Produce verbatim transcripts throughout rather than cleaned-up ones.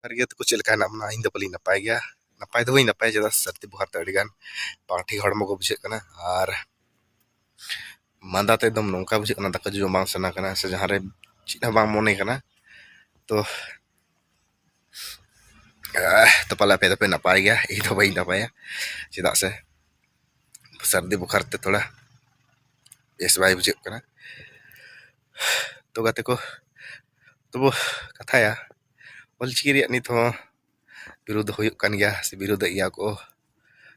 ᱨᱮᱜᱮ ᱛᱟᱠᱚ ᱪᱮᱫ ᱞᱮᱠᱟ ᱦᱮᱱᱟᱜ ᱵᱚᱱᱟ? ᱤᱧ ᱫᱚ ᱵᱟᱹᱞᱤᱧ ᱱᱟᱯᱟᱭ ᱜᱮᱭᱟ, ᱱᱟᱯᱟᱭ ᱫᱚ ᱵᱟᱹᱧ ᱱᱟᱯᱟᱭᱟ, ᱪᱮᱫᱟᱜ ᱥᱮ ᱥᱟᱹᱨᱫᱤ ᱵᱩᱠᱷᱟᱨ ᱛᱮ ᱟᱹᱰᱤ ᱜᱟᱱ ᱵᱟᱝ ᱴᱷᱤᱠ ᱦᱚᱲᱢᱚ ᱠᱚ ᱵᱩᱡᱷᱟᱹᱜ ᱠᱟᱱᱟ᱾ ᱟᱨ ᱢᱟᱸᱫᱟ ᱛᱮ ᱮᱠᱫᱚᱢ ᱱᱚᱝᱠᱟ ᱵᱩᱡᱷᱟᱹᱜ ᱠᱟᱱᱟ, ᱫᱟᱠᱟ ᱡᱚᱢ ᱵᱟᱝ ᱥᱟᱱᱟ ᱠᱟᱱᱟ, ᱥᱮ ᱡᱟᱦᱟᱸ ᱨᱮ ᱪᱮᱫ ᱦᱚᱸ ᱵᱟᱝ ᱢᱚᱱᱮ ᱠᱟᱱᱟ᱾ ᱛᱚ, ᱟᱦ, ᱛᱚ ᱯᱟᱞᱮ ᱟᱯᱮ ᱫᱚᱯᱮ ᱱᱟᱯᱟᱭ ᱜᱮᱭᱟ, ᱤᱧ ᱫᱚ ᱵᱟᱹᱧ ᱱᱟᱯᱟᱭᱟ, ᱪᱮᱫᱟᱜ ᱥᱮ ᱥᱟᱹᱨᱫᱤ ᱵᱩᱠᱷᱟᱨ ᱛᱮ ᱛᱷᱚᱲᱟ ᱵᱮᱥ ᱵᱟᱭ ᱵᱩᱡᱷᱟᱹᱜ ᱠᱟᱱᱟ᱾ ᱛᱚ ᱜᱟᱛᱮ ᱠᱚ, ᱛᱚᱵᱩ ᱠᱟᱛᱷᱟᱭᱟ, ᱚᱞᱪᱤᱠᱤ ᱨᱮᱭᱟᱜ ᱱᱤᱛ ᱦᱚᱸ ᱵᱤᱨᱳᱫᱷ ᱦᱩᱭᱩᱜ ᱠᱟᱱ ᱜᱮᱭᱟ, ᱥᱮ ᱵᱤᱨᱳᱫᱷᱮᱫ ᱜᱮᱭᱟ ᱠᱚ᱾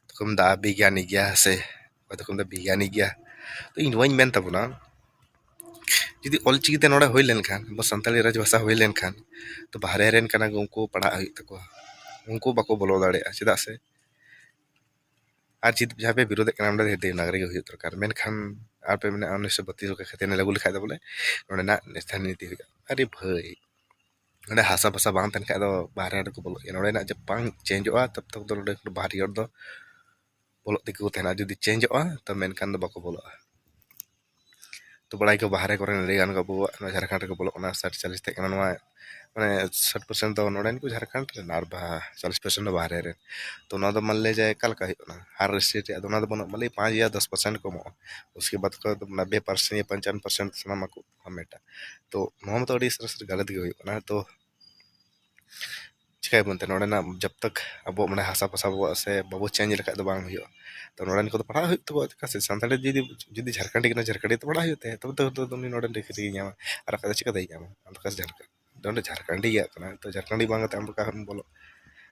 ᱛᱚᱠᱚ ᱢᱮᱱᱫᱟ ᱵᱤᱜᱽᱜᱟᱱᱤ ᱜᱮᱭᱟ, ᱥᱮ ᱚᱠᱚᱭ ᱫᱚᱠᱚ ᱢᱮᱱᱫᱟ ᱵᱤᱜᱽᱜᱟᱱᱤ ᱜᱮᱭᱟ᱾ ᱛᱚ ᱤᱧ ᱱᱚᱣᱟᱧ ᱢᱮᱱ ᱛᱟᱵᱚᱱᱟ, ᱡᱩᱫᱤ ᱚᱞᱪᱤᱠᱤ ᱛᱮ ᱱᱚᱰᱮ ᱦᱩᱭ ᱞᱮᱱᱠᱷᱟᱱ, ᱟᱵᱚ ᱥᱟᱱᱛᱟᱲᱤ ᱨᱟᱡᱽ ᱵᱷᱟᱥᱟ ᱦᱩᱭ ᱞᱮᱱᱠᱷᱟᱱ, ᱛᱚ ᱵᱟᱦᱨᱮ ᱨᱮᱱ ᱠᱟᱱᱟ ᱠᱚ, ᱩᱱᱠᱩ ᱯᱟᱲᱦᱟᱜ ᱦᱩᱭᱩᱜ ᱛᱟᱠᱚᱣᱟ, ᱩᱱᱠᱩ ᱵᱟᱠᱚ ᱵᱚᱞᱚ ᱫᱟᱲᱮᱭᱟᱜᱼᱟ᱾ ᱪᱮᱫᱟᱜ ᱥᱮ ᱟᱨ ᱡᱩᱫᱤ ᱡᱟᱦᱟᱸ ᱯᱮ ᱵᱤᱨᱳᱫᱮᱫ ᱠᱟᱱᱟ, ᱚᱸᱰᱮ ᱫᱚ ᱫᱮᱵᱽᱱᱟᱜᱽᱨᱤ ᱜᱮ ᱦᱩᱭᱩᱜ ᱫᱚᱨᱠᱟᱨ᱾ ᱢᱮᱱᱠᱷᱟᱱ ᱟᱨ ᱯᱮ ᱢᱮᱱᱟ ᱩᱱᱤᱥᱥᱚ ᱵᱟᱛᱤᱥ ᱠᱚ ᱠᱷᱟᱹᱛᱤᱨ ᱞᱟᱹᱜᱩ ᱞᱮᱠᱷᱟᱡ ᱫᱚ ᱵᱚᱞᱮ ᱱᱚᱰᱮᱱᱟᱜ ᱥᱛᱷᱟᱱᱤᱭᱚ ᱞᱤᱯᱤ ᱦᱩᱭᱩᱜᱼᱟ᱾ ᱟᱨᱮ ᱵᱷᱟᱹᱭ, ᱱᱚᱰᱮ ᱦᱟᱥᱟ ᱵᱷᱟᱥᱟ ᱵᱟᱝ ᱛᱟᱦᱮᱱ ᱠᱷᱟᱡ ᱫᱚ ᱵᱟᱦᱨᱮ ᱨᱮᱠᱚ ᱵᱚᱞᱚᱜ ᱜᱮᱭᱟ᱾ ᱱᱚᱰᱮᱱᱟᱜ ᱡᱚᱵ ᱵᱟᱝ ᱪᱮᱧᱡᱚᱜᱼᱟ, ᱛᱚᱵ ᱛᱚᱠ ᱫᱚ ᱱᱚᱰᱮ ᱵᱟᱦᱨᱮ ᱦᱚᱲ ᱫᱚ ᱵᱚᱞᱚᱜ ᱛᱮᱜᱮ ᱠᱚ ᱛᱟᱦᱮᱱᱟ᱾ ᱡᱩᱫᱤ ᱪᱮᱧᱡᱚᱜᱼᱟ, ᱛᱚ ᱢᱮᱱᱠᱷᱟᱱ ᱫᱚ ᱵᱟᱠᱚ ᱵᱚᱞᱚᱜᱼᱟ᱾ ᱛᱚ ᱵᱟᱲᱟᱭ ᱠᱚ ᱵᱟᱦᱨᱮ ᱠᱚᱨᱮᱱ ᱟᱹᱰᱤ ᱜᱟᱱ ᱠᱚ ᱟᱵᱚᱣᱟᱜ ᱱᱚᱣᱟ ᱡᱷᱟᱲᱠᱷᱚᱸᱰ ᱨᱮᱠᱚ ᱵᱚᱞᱚᱜ ᱠᱟᱱᱟ, ᱥᱟᱴ ᱪᱟᱞᱤᱥ ᱛᱟᱦᱮᱸ ᱠᱟᱱᱟ ᱱᱚᱣᱟ, ᱢᱟᱱᱮ ᱥᱟᱴ ᱯᱟᱨᱥᱮᱱᱴ ᱫᱚ ᱱᱚᱰᱮᱱ ᱠᱚ ᱡᱷᱟᱲᱠᱷᱚᱸᱰ ᱨᱮᱱ ᱟᱨ ᱵᱟ ᱪᱟᱞᱤᱥ ᱯᱟᱨᱥᱮᱱᱴ ᱫᱚ ᱵᱟᱦᱨᱮ ᱨᱮᱱ᱾ ᱛᱚ ᱱᱚᱣᱟ ᱫᱚ ᱢᱟᱱ ᱞᱮ ᱡᱟᱭ ᱚᱠᱟ ᱞᱮᱠᱟ ᱦᱩᱭᱩᱜ ᱠᱟᱱᱟ, ᱦᱟᱨ ᱥᱴᱮᱴ ᱨᱮᱭᱟᱜ ᱫᱚ ᱚᱱᱟ ᱫᱚ ᱵᱟᱹᱱᱩᱜ, ᱢᱟᱱᱮ ᱯᱟᱸᱪ ᱭᱟ ᱫᱚᱥ ᱯᱟᱨᱥᱮᱱᱴ ᱠᱚ ᱮᱢᱚᱜᱼᱟ, ᱩᱥᱠᱮ ᱵᱟᱫ ᱠᱚ ᱱᱚᱵᱵᱮ ᱯᱟᱨᱥᱮᱱᱴ ᱭᱟ ᱯᱚᱧᱪᱟᱱᱱᱚ ᱯᱟᱨᱥᱮᱱᱴ ᱥᱟᱱᱟᱢᱟᱜ ᱠᱚ ᱦᱟᱢᱮᱴᱟ᱾ ᱛᱚ ᱱᱚᱣᱟ ᱢᱟᱛᱚ ᱟᱹᱰᱤ ᱥᱚᱨᱟᱥᱚᱨᱤ ᱜᱟᱞᱟᱛ ᱜᱮ ᱦᱩᱭᱩᱜ ᱠᱟᱱᱟ᱾ ᱛᱚ ᱪᱤᱠᱟᱹᱭᱟᱵᱚᱱ ᱛᱮ ᱱᱚᱰᱮᱱᱟᱜ ᱡᱟᱵ ᱛᱟᱠ ᱟᱵᱚ ᱢᱟᱱᱮ ᱦᱟᱥᱟ ᱵᱷᱟᱥᱟ ᱟᱵᱚᱣᱟᱜ ᱥᱮ ᱵᱟᱵᱚ ᱪᱮᱧᱡᱽ ᱞᱮᱠᱷᱟᱡ ᱫᱚ ᱵᱟᱝ ᱦᱩᱭᱩᱜᱼᱟ᱾ ᱛᱚ ᱱᱚᱰᱮᱱ ᱠᱚᱫᱚ ᱯᱟᱲᱦᱟᱜ ᱦᱩᱭᱩᱜ ᱛᱟᱠᱚᱣᱟ, ᱪᱮᱫᱟᱜ ᱥᱮ ᱥᱟᱱᱛᱟᱲᱤ ᱡᱩᱫᱤ, ᱡᱩᱫᱤ ᱡᱷᱟᱲᱠᱷᱚᱸᱰᱤ ᱠᱟᱱᱟ, ᱡᱷᱟᱲᱠᱷᱚᱸᱰᱤ ᱛᱮ ᱯᱟᱲᱦᱟᱜ ᱦᱩᱭᱩᱜ ᱛᱟᱭᱟ, ᱛᱚᱵᱮ ᱛᱚ, ᱛᱚ ᱩᱱᱤ ᱱᱚᱰᱮᱱ ᱰᱤᱜᱽᱨᱤ ᱧᱟᱢᱟ, ᱟᱨ ᱵᱟᱠᱷᱟᱡ ᱫᱚ ᱪᱤᱠᱟᱹᱛᱮᱭ ᱧᱟᱢᱟ? ᱟᱢ ᱫᱚ ᱚᱠᱟ ᱥᱮ ᱡᱷᱟᱲᱠᱷᱚᱸᱰ, ᱱᱚᱰᱮ ᱡᱷᱟᱲᱠᱷᱚᱸᱰᱤ ᱜᱮᱭᱟ ᱠᱟᱱᱟ, ᱛᱚ ᱡᱷᱟᱲᱠᱷᱚᱸᱰᱤ ᱵᱟᱝ ᱠᱟᱛᱮ ᱟᱢ ᱚᱠᱟ ᱠᱷᱚᱱ ᱮᱢ ᱵᱚᱞᱚᱜ?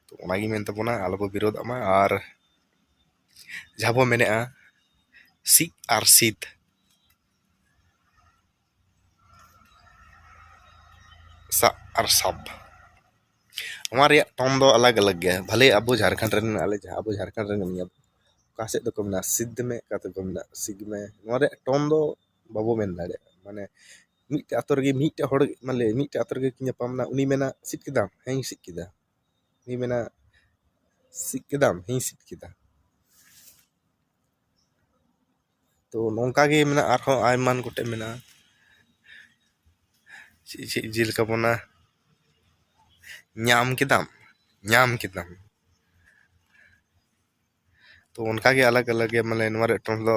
ᱛᱚ ᱚᱱᱟᱜᱤᱧ ᱢᱮᱱ ᱛᱟᱵᱚᱱᱟ, ᱟᱞᱚᱵᱚ ᱵᱤᱨᱳᱫᱷᱟᱜ ᱢᱟ, ᱟᱨ ᱡᱟᱦᱟᱸ ᱵᱚ ᱢᱮᱱᱮᱫᱼᱟ ᱥᱤᱫ ᱟᱨ ᱥᱤᱫ, ᱥᱟᱵ ᱟᱨ ᱥᱟᱵ, ᱱᱚᱣᱟ ᱨᱮᱭᱟᱜ ᱴᱚᱱ ᱫᱚ ᱟᱞᱟᱜᱽ ᱟᱞᱟᱜᱽ ᱜᱮᱭᱟ᱾ ᱵᱷᱟᱞᱮ ᱟᱵᱚ ᱡᱷᱟᱲᱠᱷᱚᱸᱰ ᱨᱮᱱ, ᱟᱞᱮ ᱡᱟᱦᱟᱸ ᱟᱵᱚ ᱡᱷᱟᱲᱠᱷᱚᱸᱰ ᱨᱮᱱ ᱠᱟᱱ ᱜᱮᱭᱟ, ᱚᱠᱟ ᱥᱮᱫ ᱫᱚᱠᱚ ᱢᱮᱱᱟ ᱥᱤᱫ ᱢᱮ, ᱚᱠᱟ ᱥᱮᱫ ᱠᱚ ᱢᱮᱱᱟ ᱥᱤᱜᱽ ᱢᱮ᱾ ᱱᱚᱣᱟ ᱨᱮᱭᱟᱜ ᱴᱚᱱ ᱫᱚ ᱵᱟᱵᱚ ᱢᱮᱱ ᱫᱟᱲᱮᱭᱟᱜᱼᱟ᱾ ᱢᱟᱱᱮ ᱢᱤᱫᱴᱮᱡ ᱟᱛᱳ ᱨᱮᱜᱮ ᱢᱤᱫᱴᱮᱡ ᱦᱚᱲ, ᱢᱟᱱᱮ ᱢᱤᱫᱴᱮᱡ ᱟᱛᱳ ᱨᱮᱜᱮ ᱠᱤᱱ ᱧᱟᱯᱟᱢ ᱮᱱᱟ, ᱩᱱᱤ ᱢᱮᱱᱟ ᱥᱤᱫ ᱠᱮᱫᱟᱢ? ᱦᱮᱸ, ᱤᱧ ᱥᱤᱫ ᱠᱮᱫᱟ᱾ ᱩᱱᱤ ᱢᱮᱱᱟ ᱥᱤᱫ ᱠᱮᱫᱟᱢ? ᱦᱮᱸ, ᱤᱧ ᱥᱤᱫ ᱠᱮᱫᱟ᱾ ᱛᱚ ᱱᱚᱝᱠᱟ ᱜᱮ ᱢᱮᱱᱟᱜᱼᱟ, ᱟᱨᱦᱚᱸ ᱟᱭᱢᱟᱱ ᱜᱚᱴᱮᱡ ᱢᱮᱱᱟᱜᱼᱟ᱾ ᱪᱮᱫ ᱪᱮᱫ ᱡᱮᱞᱮᱠᱟ ᱵᱚᱱᱟ, ᱧᱟᱢ ᱠᱮᱫᱟᱢ, ᱧᱟᱢ ᱠᱮᱫᱟᱢ᱾ ᱛᱚ ᱚᱱᱠᱟᱜᱮ ᱟᱞᱟᱜᱽ ᱟᱞᱟᱜᱽ ᱜᱮ, ᱢᱟᱱᱮ ᱱᱚᱣᱟ ᱨᱮᱭᱟᱜ ᱴᱳᱱ ᱫᱚ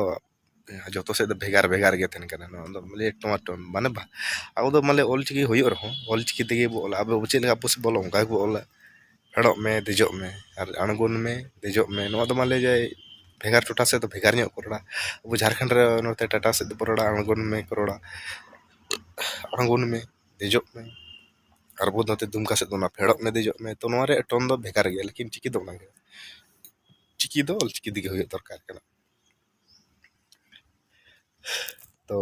ᱡᱚᱛᱚ ᱥᱮᱫ ᱫᱚ ᱵᱷᱮᱜᱟᱨ ᱵᱷᱮᱜᱟᱨ ᱜᱮ ᱛᱟᱦᱮᱱ ᱠᱟᱱᱟ᱾ ᱱᱚᱣᱟ ᱫᱚ ᱢᱟᱱᱮ ᱱᱚᱣᱟ ᱴᱳᱱ, ᱢᱟᱱᱮ ᱵᱟ-, ᱟᱵᱚ ᱫᱚ ᱢᱟᱱᱮ ᱚᱞ ᱪᱤᱠᱤ ᱦᱩᱭᱩᱜ ᱨᱮᱦᱚᱸ, ᱚᱞ ᱪᱤᱠᱤ ᱛᱮᱜᱮ ᱵᱚ ᱚᱞᱟ᱾ ᱟᱵᱚ ᱪᱮᱫ ᱞᱮᱠᱟ ᱟᱵᱚ ᱥᱮᱫ ᱵᱚ ᱚᱞᱟ, ᱚᱱᱠᱟ ᱜᱮᱵᱚ ᱚᱞᱟ᱾ ᱯᱷᱮᱰᱚᱜ ᱢᱮ, ᱫᱮᱡᱚᱜ ᱢᱮ, ᱟᱨ ᱟᱬᱜᱚᱱ ᱢᱮ, ᱫᱮᱡᱚᱜ ᱢᱮ᱾ ᱱᱚᱣᱟ ᱫᱚ ᱢᱟᱱᱮ ᱡᱮ ᱵᱷᱮᱜᱟᱨ ᱴᱚᱴᱷᱟ ᱥᱮᱫ ᱫᱚ ᱵᱷᱮᱜᱟᱨ ᱧᱚᱜ ᱠᱚ ᱨᱚᱲᱟ᱾ ᱟᱵᱚ ᱡᱷᱟᱲᱠᱷᱚᱸᱰ ᱨᱮ ᱱᱚᱛᱮ ᱴᱟᱴᱟ ᱥᱮᱫ ᱫᱚᱵᱚ ᱨᱚᱲᱟ ᱟᱬᱜᱚᱱ ᱢᱮ ᱠᱚ ᱨᱚᱲᱟ, ᱟᱬᱜᱚᱱ ᱢᱮ, ᱫᱮᱡᱚᱜ ᱢᱮ᱾ ᱟᱨ ᱟᱵᱚ ᱱᱚᱛᱮ ᱫᱩᱢᱠᱟ ᱥᱮᱫ ᱫᱚ ᱚᱱᱟ ᱯᱷᱮᱰᱚᱜ ᱢᱮ, ᱫᱮᱡᱚᱜ ᱢᱮ᱾ ᱛᱚ ᱱᱚᱣᱟ ᱨᱮᱭᱟᱜ ᱴᱳᱱ ᱫᱚ ᱵᱷᱮᱜᱟᱨ ᱜᱮᱭᱟ, ᱞᱮᱠᱤᱱ ᱪᱤᱠᱤ ᱫᱚ ᱚᱱᱟ ᱜᱮ᱾ ᱪᱤᱠᱤ ᱫᱚ ᱚᱞ ᱪᱤᱠᱤ ᱛᱮᱜᱮ ᱦᱩᱭᱩᱜ ᱫᱚᱨᱠᱟᱨ ᱠᱟᱱᱟ᱾ ᱛᱚ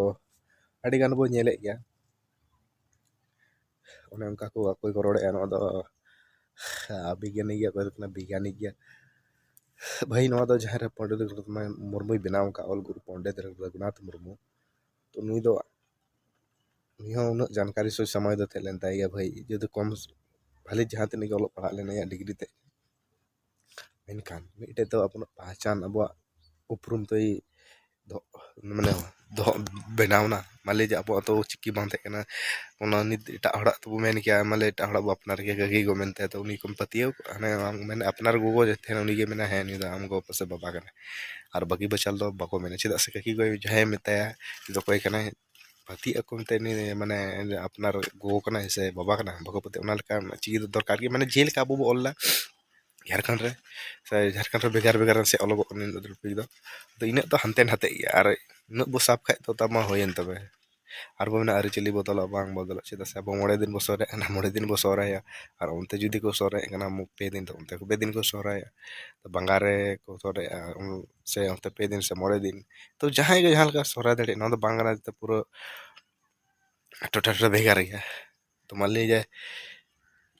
ᱟᱹᱰᱤ ᱜᱟᱱ ᱵᱚ ᱧᱮᱞᱮᱫ ᱜᱮᱭᱟ, ᱚᱱᱮ ᱚᱱᱠᱟ ᱠᱚ ᱚᱠᱚᱭ ᱠᱚ ᱨᱚᱲᱮᱫᱼᱟ, ᱱᱚᱣᱟ ᱫᱚ ᱟᱵᱤᱜᱽᱜᱟᱱᱤ ᱜᱮᱭᱟ, ᱚᱠᱚᱭ ᱫᱚ ᱠᱟᱱᱟ ᱵᱤᱜᱽᱜᱟᱱᱤ ᱜᱮᱭᱟ᱾ ᱵᱷᱟᱹᱭ, ᱱᱚᱣᱟ ᱫᱚ ᱡᱟᱦᱟᱸᱭ ᱨᱮ ᱯᱚᱱᱰᱤᱛ ᱨᱚᱜᱷᱩᱱᱟᱛᱷ ᱢᱩᱨᱢᱩᱭ ᱵᱮᱱᱟᱣ ᱟᱠᱟᱫ, ᱚᱞ ᱜᱩᱨᱩ ᱯᱚᱱᱰᱤᱛ ᱨᱚᱜᱷᱩᱱᱟᱛᱷ ᱢᱩᱨᱢᱩ, ᱛᱚ ᱱᱩᱭ ᱫᱚ, ᱩᱱᱤ ᱦᱚᱸ ᱩᱱᱟᱹᱜ ᱡᱟᱱᱠᱟᱨᱤ ᱥᱮ ᱥᱚᱢᱚᱭ ᱫᱚ ᱛᱟᱦᱮᱸ ᱞᱮᱱ ᱛᱟᱭ ᱜᱮᱭᱟ ᱵᱷᱟᱹᱭ, ᱡᱩᱫᱤ ᱠᱚᱢ ᱵᱷᱟᱞᱮ ᱡᱟᱦᱟᱸ ᱛᱤᱱᱟᱹᱜ ᱜᱮ ᱚᱞᱚᱜ ᱯᱟᱲᱦᱟᱜ ᱞᱮᱱᱟᱭᱟ ᱰᱤᱜᱽᱨᱤ ᱛᱮ, ᱢᱮᱱᱠᱷᱟᱱ ᱢᱤᱫᱴᱮᱡ ᱫᱚ ᱟᱵᱚᱱᱟᱜ ᱯᱟᱦᱪᱟᱱ, ᱟᱵᱚᱣᱟᱜ ᱩᱯᱨᱩᱢ ᱛᱚᱭ ᱫᱚᱦᱚ, ᱢᱟᱱᱮ ᱫᱚᱦᱚ ᱵᱮᱱᱟᱣᱱᱟ᱾ ᱢᱟᱱᱮ ᱡᱮ ᱟᱵᱚᱣᱟᱜ ᱫᱚ ᱪᱤᱠᱤ ᱵᱟᱝ ᱛᱟᱦᱮᱸ ᱠᱟᱱᱟ, ᱚᱱᱟ ᱱᱤᱛ ᱮᱴᱟᱜ ᱦᱚᱲᱟᱜ ᱛᱮᱵᱚ ᱢᱮᱱ ᱠᱮᱭᱟ, ᱢᱟᱱᱮ ᱮᱴᱟᱜ ᱦᱚᱲᱟᱜ ᱵᱚ ᱟᱯᱱᱟᱨ ᱠᱮᱭᱟ, ᱜᱟᱹᱜᱤ ᱜᱚ ᱢᱮᱱᱛᱮ, ᱛᱚ ᱩᱱᱤ ᱠᱚᱢ ᱯᱟᱹᱛᱭᱟᱹᱣ ᱠᱚᱜᱼᱟ᱾ ᱦᱟᱱᱮ ᱵᱟᱝ ᱢᱮᱱ ᱟᱯᱱᱟᱨ ᱜᱚᱜᱚ ᱡᱮ ᱛᱟᱦᱮᱱ, ᱩᱱᱤᱜᱮ ᱢᱮᱱᱟ, "ᱦᱮᱸ, ᱱᱩᱭ ᱫᱚ ᱟᱢ ᱜᱚ ᱥᱮ ᱵᱟᱵᱟ ᱠᱟᱱᱟᱭ", ᱟᱨ ᱵᱟᱹᱜᱤ ᱵᱟᱪᱟᱞ ᱫᱚ ᱵᱟᱠᱚ ᱢᱮᱱᱟ᱾ ᱪᱮᱫᱟᱜ ᱥᱮ ᱠᱟᱹᱠᱤ ᱜᱚᱭ ᱡᱟᱦᱟᱸᱭᱮ ᱢᱮᱛᱟᱭᱟ, "ᱩᱱᱤ ᱫᱚ ᱚᱠᱚᱭ ᱠᱟᱱᱟᱭ?" ᱯᱟᱹᱛᱭᱟᱹᱜ ᱟᱠᱚ ᱢᱮᱱᱛᱮ, ᱩᱱᱤ ᱢᱟᱱᱮ ᱟᱯᱱᱟᱨ ᱜᱚᱜᱚ ᱠᱟᱱᱟᱭ ᱥᱮ ᱵᱟᱵᱟ ᱠᱟᱱᱟᱭ, ᱵᱟᱠᱚ ᱯᱟᱹᱛᱭᱟᱹᱜ᱾ ᱚᱱᱟ ᱞᱮᱠᱟ ᱪᱤᱠᱤ ᱫᱚ ᱫᱚᱨᱠᱟᱨ ᱜᱮ, ᱢᱟᱱᱮ ᱡᱮᱞᱮᱠᱟ ᱟᱵᱚ ᱵᱚ ᱚᱞ ᱮᱫᱟ ᱡᱷᱟᱨᱠᱷᱚᱸᱰ ᱨᱮ, ᱥᱮ ᱡᱷᱟᱨᱠᱷᱚᱸᱰ ᱨᱮ ᱵᱷᱮᱜᱟᱨ ᱵᱷᱮᱜᱟᱨ ᱥᱮ ᱚᱞᱚᱜᱚᱜ ᱠᱟᱱᱟ ᱱᱤᱛᱚᱜ ᱫᱚ ᱴᱚᱯᱤᱠ ᱫᱚ᱾ ᱟᱫᱚ ᱤᱱᱟᱹᱜ ᱫᱚ ᱦᱟᱱᱛᱮ ᱱᱟᱛᱮᱜ ᱜᱮᱭᱟ, ᱟᱨ ᱩᱱᱟᱹᱜ ᱵᱚ ᱥᱟᱵ ᱠᱷᱟᱡ ᱫᱚ ᱛᱟᱢᱟ ᱦᱩᱭᱮᱱ ᱛᱟᱵᱮ᱾ ᱟᱨ ᱵᱚ ᱢᱮᱱᱟ ᱟᱹᱨᱤᱪᱟᱹᱞᱤ ᱵᱚᱫᱚᱞᱚᱜ, ᱵᱟᱝ ᱵᱚᱫᱚᱞᱚᱜ, ᱪᱮᱫᱟᱜ ᱥᱮ ᱟᱵᱚ ᱢᱚᱬᱮ ᱫᱤᱱ ᱵᱚ ᱥᱚᱦᱨᱟᱭᱚᱜ ᱠᱟᱱᱟ, ᱢᱚᱬᱮ ᱫᱤᱱ ᱵᱚ ᱥᱚᱦᱨᱟᱭᱟ, ᱟᱨ ᱚᱱᱛᱮ ᱡᱩᱫᱤ ᱠᱚ ᱥᱚᱦᱨᱟᱭᱚᱜ ᱠᱟᱱᱟ ᱢᱚ-, ᱯᱮ ᱫᱤᱱ, ᱛᱚ ᱚᱱᱛᱮ ᱠᱚ ᱯᱮ ᱫᱤᱱ ᱠᱚ ᱥᱚᱦᱨᱟᱭᱟ᱾ ᱛᱚ ᱵᱟᱝᱜᱟᱞ ᱨᱮ ᱠᱚ ᱥᱚᱦᱨᱟᱭᱚᱜᱼᱟ, ᱩᱱ-, ᱥᱮ ᱚᱱᱛᱮ ᱯᱮ ᱫᱤᱱ ᱥᱮ ᱢᱚᱬᱮ ᱫᱤᱱ᱾ ᱛᱚ ᱡᱟᱦᱟᱸᱭ ᱜᱮ ᱡᱟᱦᱟᱸ ᱞᱮᱠᱟ ᱥᱚᱦᱨᱟᱭ ᱫᱟᱲᱮᱭᱟᱜ, ᱱᱚᱣᱟ ᱫᱚ ᱵᱟᱝ ᱠᱟᱱᱟ ᱡᱮ ᱯᱩᱨᱟᱹ ᱴᱚᱴᱷᱟ ᱴᱚᱴᱷᱟ ᱵᱷᱮᱜᱟᱨ ᱜᱮᱭᱟ᱾ ᱛᱚ ᱢᱟᱱ ᱞᱤᱭᱟ ᱡᱮ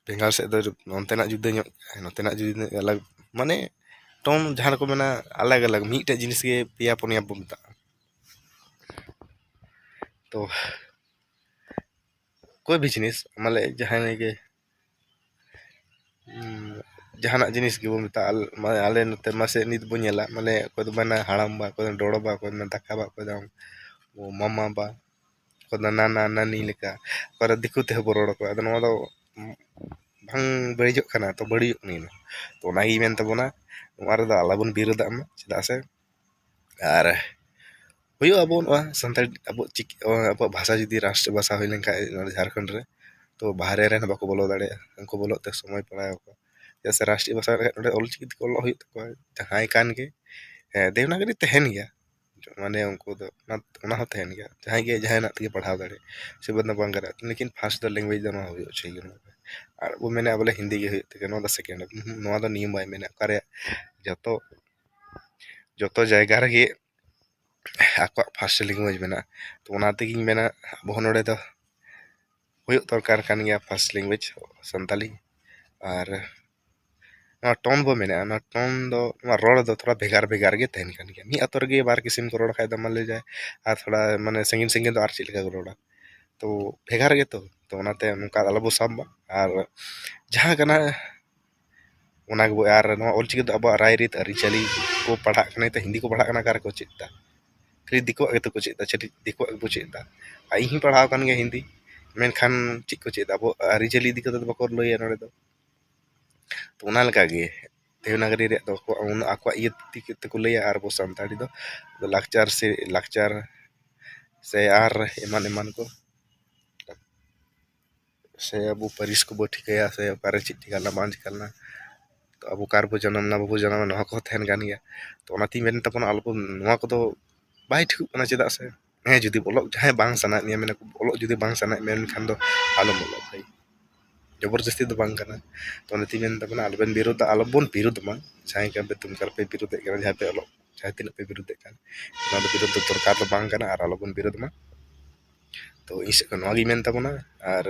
ᱵᱮᱝᱜᱟᱞ ᱥᱮᱫ ᱫᱚ ᱚᱱᱛᱮᱱᱟᱜ ᱡᱩᱫᱟᱹ ᱧᱚᱜ, ᱱᱚᱛᱮᱱᱟᱜ ᱡᱩᱫᱟᱹ ᱧᱚᱜ, ᱟᱞᱟᱜᱽ, ᱢᱟᱱᱮ ᱴᱳᱱ ᱡᱟᱦᱟᱸ ᱨᱮᱠᱚ ᱢᱮᱱᱟ ᱟᱞᱟᱜᱽ ᱟᱞᱟᱜᱽ, ᱢᱤᱫᱴᱮᱡ ᱡᱤᱱᱤᱥ ᱜᱮ ᱯᱮᱭᱟ ᱯᱩᱱᱭᱟ ᱵᱚ ᱢᱮᱛᱟᱜᱼᱟ᱾ ᱛᱚ ᱠᱳᱭ ᱵᱷᱤ ᱡᱤᱱᱤᱥ, ᱢᱟᱱᱮ ᱡᱟᱦᱟᱸᱭ ᱜᱮ, ᱩᱸ, ᱡᱟᱦᱟᱱᱟᱜ ᱡᱤᱱᱤᱥ ᱜᱮᱵᱚ ᱢᱮᱛᱟᱜᱼᱟ, ᱟᱞ-, ᱢᱟᱱᱮ ᱟᱞᱮ ᱱᱚᱛᱮ ᱢᱟᱥᱮ ᱱᱤᱛ ᱵᱚ ᱧᱮᱞᱟ, ᱢᱟᱱᱮ ᱚᱠᱚᱭ ᱫᱚ ᱢᱮᱱᱟ ᱦᱟᱲᱟᱢ ᱵᱟ, ᱚᱠᱚᱭ ᱫᱚ ᱰᱚᱲᱚ ᱵᱟ, ᱚᱠᱚᱭ ᱫᱚ ᱢᱮᱱᱟ ᱫᱟᱠᱟ ᱵᱟ, ᱚᱠᱚᱭ ᱫᱚ ᱢᱟᱢᱟ ᱵᱟ, ᱚᱠᱚᱭ ᱫᱚ ᱱᱟᱱᱟ ᱱᱟᱹᱱᱤ ᱞᱮᱠᱟ, ᱚᱠᱚᱭ ᱫᱚ ᱫᱤᱠᱩ ᱛᱮᱦᱚᱸ ᱵᱚ ᱨᱚᱲ ᱟᱠᱚᱣᱟ᱾ ᱟᱫᱚ ᱱᱚᱣᱟ ᱫᱚ, ᱩᱸ, ᱵᱟᱝ ᱵᱟᱹᱲᱤᱡᱚᱜ ᱠᱟᱱᱟ, ᱛᱚ ᱵᱟᱹᱲᱤᱡᱚᱜ ᱠᱟᱱᱟ᱾ ᱛᱚ ᱚᱱᱟᱜᱤᱧ ᱢᱮᱱ ᱛᱟᱵᱚᱱᱟ, ᱱᱚᱣᱟ ᱨᱮᱫᱚ ᱟᱞᱚᱵᱚᱱ ᱵᱤᱨᱳᱫᱟᱜ ᱢᱟ, ᱪᱮᱫᱟᱜ ᱥᱮ ᱟᱨ ᱦᱩᱭᱩᱜᱼᱟ ᱟᱵᱚ ᱱᱚᱣᱟ ᱥᱟᱱᱛᱟᱲ, ᱟᱵᱚ ᱪᱤᱠᱤ, ᱟᱵᱚᱣᱟᱜ ᱵᱷᱟᱥᱟ ᱡᱩᱫᱤ ᱨᱟᱥᱴᱨᱤᱭᱚ ᱵᱷᱟᱥᱟ ᱦᱩᱭ ᱞᱮᱱᱠᱷᱟᱱ ᱱᱚᱰᱮ ᱡᱷᱟᱲᱠᱷᱚᱸᱰ ᱨᱮ, ᱛᱚ ᱵᱟᱦᱨᱮ ᱨᱮᱱ ᱦᱚᱸ ᱵᱟᱠᱚ ᱵᱚᱞᱚ ᱫᱟᱲᱮᱭᱟᱜᱼᱟ, ᱩᱱᱠᱩ ᱵᱚᱞᱚᱜ ᱛᱮ ᱥᱚᱢᱚᱭ ᱯᱟᱲᱟᱣ ᱟᱠᱚᱣᱟ᱾ ᱪᱮᱫᱟᱜ ᱥᱮ ᱨᱟᱥᱴᱨᱤᱭᱚ ᱵᱷᱟᱥᱟ ᱞᱮᱠᱷᱟᱱ ᱱᱚᱰᱮ ᱚᱞᱪᱤᱠᱤ ᱛᱮᱠᱚ ᱚᱞᱚᱜ ᱦᱩᱭᱩᱜ ᱛᱟᱠᱚᱣᱟ, ᱡᱟᱦᱟᱸᱭ ᱠᱟᱱ ᱜᱮ᱾ ᱦᱮᱸ, ᱫᱮᱵᱽᱱᱟᱜᱚᱨᱤ ᱛᱟᱦᱮᱱ ᱜᱮᱭᱟ, ᱢᱟᱱᱮ ᱩᱱᱠᱩ ᱫᱚ ᱚᱱᱟ, ᱚᱱᱟ ᱦᱚᱸ ᱛᱟᱦᱮᱱ ᱜᱮᱭᱟ, ᱡᱟᱦᱟᱸᱭ ᱜᱮ ᱡᱟᱦᱟᱱᱟᱜ ᱛᱮᱜᱮ ᱯᱟᱲᱦᱟᱣ ᱫᱟᱲᱮᱭᱟᱜᱼᱟ, ᱥᱮ ᱵᱟᱝ ᱫᱚ ᱵᱟᱝ ᱠᱟᱱᱟ, ᱞᱮᱠᱤᱱ ᱯᱷᱟᱥᱴ ᱫᱚ ᱞᱮᱝᱜᱩᱭᱮᱡᱽ ᱫᱚ ᱱᱚᱣᱟ ᱦᱩᱭᱩᱜ ᱪᱟᱹᱦᱤ ᱠᱟᱱᱟ᱾ ᱟᱨ ᱵᱚ ᱢᱮᱱᱟ ᱵᱚᱞᱮ ᱦᱤᱱᱫᱤ ᱜᱮ ᱦᱩᱭᱩᱜ ᱛᱟᱠᱚᱣᱟ, ᱱᱚᱣᱟ ᱫᱚ ᱥᱮᱠᱮᱱᱰ, ᱱᱚᱣᱟ ᱫᱚ ᱱᱤᱭᱚᱢ ᱵᱟᱭ ᱢᱮᱱᱟ, ᱚᱠᱟᱨᱮ ᱡᱚᱛᱚ, ᱡᱚᱛᱚ ᱡᱟᱭᱜᱟ ᱨᱮᱜᱮ ᱟᱠᱚᱣᱟᱜ ᱯᱷᱟᱥᱴ ᱞᱮᱝᱜᱩᱭᱮᱡᱽ ᱢᱮᱱᱟᱜᱼᱟ᱾ ᱛᱚ ᱚᱱᱟ ᱛᱮᱜᱤᱧ ᱢᱮᱱᱟ, ᱟᱵᱚ ᱦᱚᱸ ᱱᱚᱰᱮ ᱫᱚ ᱦᱩᱭᱩᱜ ᱫᱚᱨᱠᱟᱨ ᱠᱟᱱ ᱜᱮᱭᱟ ᱯᱷᱟᱥᱴ ᱞᱮᱝᱜᱩᱭᱮᱡᱽ ᱥᱟᱱᱛᱟᱞᱤ᱾ ᱟᱨ ᱱᱚᱣᱟ ᱴᱳᱱ ᱵᱚ ᱢᱮᱱᱮᱫᱼᱟ, ᱱᱚᱣᱟ ᱴᱳᱱ ᱫᱚ, ᱱᱚᱣᱟ ᱨᱚᱲ ᱫᱚ ᱛᱷᱚᱲᱟ ᱵᱷᱮᱜᱟᱨ ᱵᱷᱮᱜᱟᱨ ᱜᱮ ᱛᱟᱦᱮᱱ ᱠᱟᱱ ᱜᱮᱭᱟ᱾ ᱢᱤᱫ ᱟᱛᱳ ᱨᱮᱜᱮ ᱵᱟᱨ ᱠᱤᱥᱤᱢ ᱠᱚ ᱨᱚᱲ ᱠᱷᱟᱡ ᱫᱚ ᱢᱟᱱ ᱞᱤᱡᱟ, ᱟᱨ ᱛᱷᱚᱲᱟ ᱢᱟᱱᱮ ᱥᱟᱺᱜᱤᱧ ᱥᱟᱺᱜᱤᱧ ᱫᱚ ᱟᱨ ᱪᱮᱫ ᱞᱮᱠᱟ ᱠᱚ ᱨᱚᱲᱟ, ᱛᱚ ᱵᱷᱮᱜᱟᱨ ᱜᱮᱛᱚ᱾ ᱛᱚ ᱚᱱᱟᱛᱮ ᱱᱚᱝᱠᱟ ᱟᱞᱚ ᱵᱚ ᱥᱟᱵ ᱢᱟ᱾ ᱟᱨ ᱡᱟᱦᱟᱸ ᱠᱟᱱᱟ ᱚᱱᱟ ᱜᱮᱵᱚ, ᱟᱨ ᱱᱚᱣᱟ ᱚᱞᱪᱤᱠᱤ ᱫᱚ ᱟᱵᱚᱣᱟᱜ ᱨᱟᱭᱨᱤᱛ ᱟᱹᱨᱤᱪᱟᱹᱞᱤ ᱠᱚ ᱯᱟᱲᱦᱟᱜ ᱠᱟᱱᱟ, ᱛᱚ ᱦᱤᱱᱫᱤ ᱠᱚ ᱯᱟᱲᱦᱟᱜ ᱠᱟᱱᱟ, ᱚᱠᱟ ᱨᱮᱠᱚ ᱪᱮᱫ ᱮᱫᱟ? ᱠᱷᱟᱹᱞᱤ ᱫᱤᱠᱩᱣᱟᱜ ᱜᱮᱛᱚ ᱠᱚ ᱪᱮᱫ ᱮᱫᱟ, ᱪᱷᱟᱹᱛᱤᱠ ᱫᱤᱠᱩᱣᱟᱜ ᱜᱮᱵᱚ ᱪᱮᱫ ᱮᱫᱟ᱾ ᱟᱨ ᱤᱧ ᱦᱚᱸᱧ ᱯᱟᱲᱦᱟᱣ ᱟᱠᱟᱱ ᱜᱮᱭᱟ ᱦᱤᱱᱫᱤ, ᱢᱮᱱᱠᱷᱟᱱ ᱪᱮᱫ ᱠᱚ ᱪᱮᱫ ᱮᱫᱟ? ᱟᱵᱚ ᱟᱹᱨᱤᱪᱟᱹᱞᱤ ᱤᱫᱤ ᱠᱟᱛᱮ ᱫᱚ ᱵᱟᱠᱚ ᱞᱟᱹᱭᱟ ᱱᱚᱰᱮ ᱫᱚ᱾ ᱛᱚ ᱚᱱᱟ ᱞᱮᱠᱟᱜᱮ ᱫᱮᱵᱽᱱᱟᱜᱚᱨᱤ ᱨᱮᱭᱟᱜ ᱫᱚ ᱟᱠᱚᱣᱟᱜ, ᱟᱠᱚᱣᱟᱜ ᱤᱭᱟᱹ ᱛᱮᱠᱚ ᱞᱟᱹᱭᱟ, ᱟᱨ ᱟᱵᱚ ᱥᱟᱱᱛᱟᱲᱤ ᱫᱚ ᱞᱟᱠᱪᱟᱨ ᱥᱮ, ᱞᱟᱠᱪᱟᱨ ᱥᱮ ᱟᱨ ᱮᱢᱟᱱ ᱮᱢᱟᱱ ᱠᱚ, ᱥᱮ ᱟᱵᱚ ᱯᱟᱹᱨᱤᱥ ᱠᱚᱵᱚ ᱴᱷᱤᱠᱟᱹᱭᱟ, ᱥᱮ ᱚᱠᱟᱨᱮ ᱪᱮᱫ ᱪᱤᱠᱟ ᱞᱮᱱᱟ ᱵᱟᱝ ᱪᱤᱠᱟ ᱞᱮᱱᱟ, ᱛᱚ ᱟᱵᱚ ᱚᱠᱟ ᱨᱮᱵᱚ ᱡᱟᱱᱟᱢ ᱞᱮᱱᱟ ᱵᱟᱵᱚ ᱡᱟᱱᱟᱢ ᱞᱮᱱᱟ, ᱱᱚᱣᱟ ᱠᱚᱦᱚᱸ ᱛᱟᱦᱮᱱ ᱠᱟᱱ ᱜᱮᱭᱟ᱾ ᱛᱚ ᱚᱱᱟᱛᱤᱧ ᱢᱮᱱ ᱛᱟᱵᱚᱱᱟ, ᱟᱞᱚᱵᱚᱱ, ᱱᱚᱣᱟ ᱠᱚᱫᱚ ᱵᱟᱭ ᱴᱷᱤᱠᱚᱜ ᱠᱟᱱᱟ᱾ ᱪᱮᱫᱟᱜ ᱥᱮ ᱦᱮᱸ, ᱡᱩᱫᱤ ᱚᱞᱚᱜ, ᱡᱟᱦᱟᱸᱭ ᱵᱟᱝ ᱥᱟᱱᱟᱭᱮᱫ ᱢᱮᱭᱟ, ᱢᱮᱱᱟ ᱚᱞᱚᱜ ᱡᱩᱫᱤ ᱵᱟᱝ ᱥᱟᱱᱟᱭᱮᱫ ᱢᱮᱭᱟ, ᱮᱱᱠᱷᱟᱱ ᱫᱚ ᱟᱞᱚᱢ ᱚᱞᱚᱜ ᱵᱷᱟᱹᱭ, ᱡᱚᱵᱚᱨᱡᱚᱥᱛᱤ ᱫᱚ ᱵᱟᱝ ᱠᱟᱱᱟ᱾ ᱛᱚ ᱚᱱᱟᱛᱤᱧ ᱢᱮᱱ ᱛᱟᱵᱚᱱᱟ, ᱟᱞᱚᱵᱚᱱ ᱵᱤᱨᱳᱫᱷᱟ, ᱟᱞᱚᱵᱚᱱ ᱵᱤᱨᱳᱫᱷ ᱢᱟ᱾ ᱡᱟᱦᱟᱸᱭ ᱠᱟᱱ ᱯᱮ ᱛᱩᱢᱠᱟᱞ ᱯᱮ ᱵᱤᱨᱳᱫᱷᱮᱫ ᱠᱟᱱᱟ, ᱡᱟᱦᱟᱸᱭ ᱯᱮ ᱚᱞᱚᱜ, ᱡᱟᱦᱟᱸ ᱛᱤᱱᱟᱹᱜ ᱯᱮ ᱵᱤᱨᱳᱫᱷᱮᱫ ᱠᱟᱱ, ᱚᱱᱟ ᱫᱚ ᱵᱤᱨᱳᱫᱷ ᱫᱚ ᱫᱚᱨᱠᱟᱨ ᱫᱚ ᱵᱟᱝ ᱠᱟᱱᱟ, ᱟᱨ ᱟᱞᱚᱵᱚᱱ ᱵᱤᱨᱳᱫᱷ ᱢᱟ᱾ ᱛᱚ ᱤᱧ ᱥᱮᱫ ᱠᱷᱚᱱ ᱱᱚᱣᱟ ᱜᱤᱧ ᱢᱮᱱ ᱛᱟᱵᱚᱱᱟ᱾ ᱟᱨ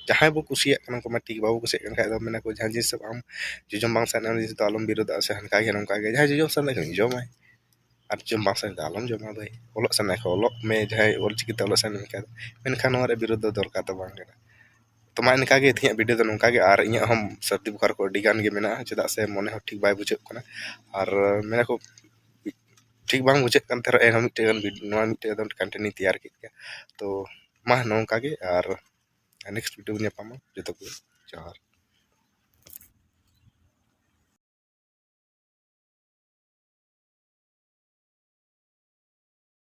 ᱡᱟᱦᱟᱸᱭ ᱵᱚ ᱠᱩᱥᱤᱭᱟᱜ ᱠᱟᱱᱟ, ᱩᱱᱠᱩ ᱢᱟ ᱴᱷᱤᱠ, ᱵᱟᱵᱚ ᱠᱩᱥᱤᱭᱟᱜ ᱠᱟᱱ ᱠᱷᱟᱡ ᱫᱚ ᱢᱮᱱᱟ ᱠᱚ, ᱡᱟᱦᱟᱸ ᱡᱤᱱᱤᱥ ᱟᱢ ᱡᱚᱡᱚᱢ ᱵᱟᱝ ᱥᱟᱱᱟᱭᱮᱫ ᱢᱮᱭᱟ, ᱚᱱᱟ ᱡᱤᱱᱤᱥ ᱫᱚ ᱟᱞᱚᱢ ᱵᱤᱨᱳᱫᱷᱟ, ᱥᱮ ᱦᱟᱱᱠᱟ ᱜᱮ ᱱᱚᱝᱠᱟ ᱜᱮ, ᱡᱟᱦᱟᱸᱭ ᱡᱚᱡᱚᱢ ᱥᱟᱱᱟᱭ ᱠᱷᱟᱱ ᱡᱚᱢᱟᱭ, ᱟᱨ ᱡᱚᱢ ᱵᱟᱝ ᱥᱟᱱᱟᱭᱮᱫ ᱫᱚ ᱟᱞᱚᱢ ᱡᱚᱢᱟ ᱵᱷᱟᱹᱭ᱾ ᱚᱞᱚᱜ ᱥᱟᱱᱟᱭ ᱠᱷᱟᱱ ᱚᱞᱚᱜ ᱢᱮ, ᱡᱟᱦᱟᱸᱭ ᱚᱞ ᱪᱤᱠᱤ ᱛᱮ ᱚᱞᱚᱜ ᱥᱟᱱᱟᱭᱮᱫ ᱢᱮᱠᱷᱟᱱ, ᱢᱮᱱᱠᱷᱟᱱ ᱱᱚᱣᱟ ᱨᱮ ᱵᱤᱨᱳᱫᱷ ᱫᱚ ᱫᱚᱨᱠᱟᱨ ᱫᱚ ᱵᱟᱝ ᱠᱟᱱᱟ᱾ ᱛᱚ ᱢᱟ ᱮᱱᱠᱟ ᱜᱮ ᱛᱮᱦᱮᱧᱟᱜ ᱵᱷᱤᱰᱤᱭᱳ ᱫᱚ ᱱᱚᱝᱠᱟ ᱜᱮ, ᱟᱨ ᱤᱧᱟᱹᱜ ᱦᱚᱸ ᱥᱟᱹᱨᱫᱤ ᱵᱩᱠᱷᱟᱨ ᱠᱚ ᱟᱹᱰᱤ ᱜᱟᱱ ᱜᱮ ᱢᱮᱱᱟᱜᱼᱟ, ᱪᱮᱫᱟᱜ ᱥᱮ ᱢᱚᱱᱮ ᱦᱚᱸ ᱴᱷᱤᱠ ᱵᱟᱭ ᱵᱩᱡᱷᱟᱹᱜ ᱠᱟᱱᱟ, ᱟᱨ ᱢᱮᱱᱟ ᱠᱚ ᱴᱷᱤᱠ ᱵᱟᱝ ᱵᱩᱡᱷᱟᱹᱜ ᱠᱟᱱ ᱛᱟᱦᱮᱸ ᱨᱮᱦᱚᱸ, ᱮᱱᱦᱚᱸ ᱢᱤᱫᱴᱮᱡ ᱜᱟᱱ ᱵᱷᱤᱰ-, ᱱᱚᱣᱟ ᱢᱤᱫᱴᱮᱡ ᱜᱟᱱ ᱠᱚᱱᱴᱮᱱᱴ ᱤᱧ ᱛᱮᱭᱟᱨ ᱠᱮᱫ ᱜᱮᱭᱟ᱾ ᱛᱚ ᱢᱟ ᱱᱚᱝᱠᱟ ᱜᱮ, ᱟᱨ ᱱᱮᱠᱥᱴ ᱵᱷᱤᱰᱤᱭᱳ ᱵᱚᱱ ᱧᱟᱯᱟᱢᱟ᱾ ᱡᱚᱛᱚ ᱠᱚ ᱡᱚᱦᱟᱨ᱾